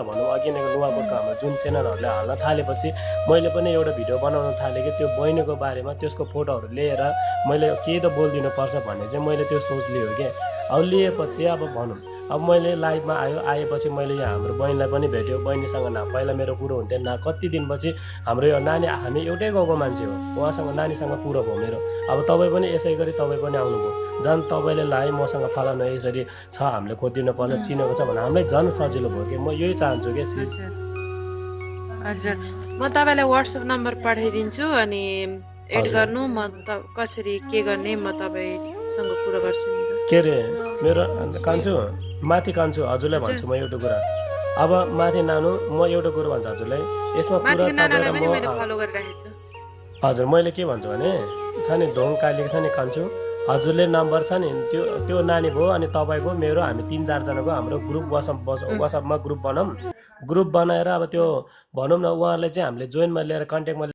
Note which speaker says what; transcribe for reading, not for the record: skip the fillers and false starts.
Speaker 1: भनौँ अघि नै नुवाकोटको हाम्रो जुन च्यानलहरूले हाल्न थालेपछि मैले पनि एउटा भिडियो बनाउन थालेँ कि त्यो बहिनीको बारेमा त्यसको फोटोहरू लिएर मैले केही त बोलिदिनु पर्छ भन्ने चाहिँ मैले त्यो सोच लियो कि अब लिएपछि अब भनौँ अब मैले लाइभमा आएपछि मैले यहाँ हाम्रो बहिनीलाई पनि भेट्यो बहिनीसँग न पहिला मेरो कुरो हुन्थ्यो न कति दिनपछि हाम्रो यो नानी हामी एउटै गाउँको मान्छे हो उहाँसँग नानीसँग कुरो भयो मेरो अब तपाईँ पनि यसै गरी तपाईँ पनि आउनुभयो झन् तपाईँले लाए मसँग फलानु यसरी छ हामीले खोजिदिनु पर्छ चिनेको छ भने हामीलाई झन् सजिलो भयो कि म यही चाहन्छु कि
Speaker 2: हजुर म तपाईँलाई व्हाट्सएप नम्बर पठाइदिन्छु अनि एड गर्नु म कसरी के गर्ने म तपाईँसँग कुरा गर्छु नि
Speaker 1: के अरे मेरो कान्छु माथि कान्छु हजुरलाई भन्छु म एउटा कुरा अब माथि नानु म एउटा कुरो भन्छु हजुरलाई यसमा कुरा हजुर मैले के भन्छु भने छ नि धोङ कालिएको छ नि कान्छु हजुरले नम्बर छ नि त्यो नानी भयो अनि तपाईँको मेरो हामी 3-4 जनाको हाम्रो ग्रुप वाट्सएपमा ग्रुप बनाऊँ ग्रुप बनाएर अब त्यो भनौँ न उहाँलाई चाहिँ हामीले जोइनमा लिएर कन्ट्याक्टमा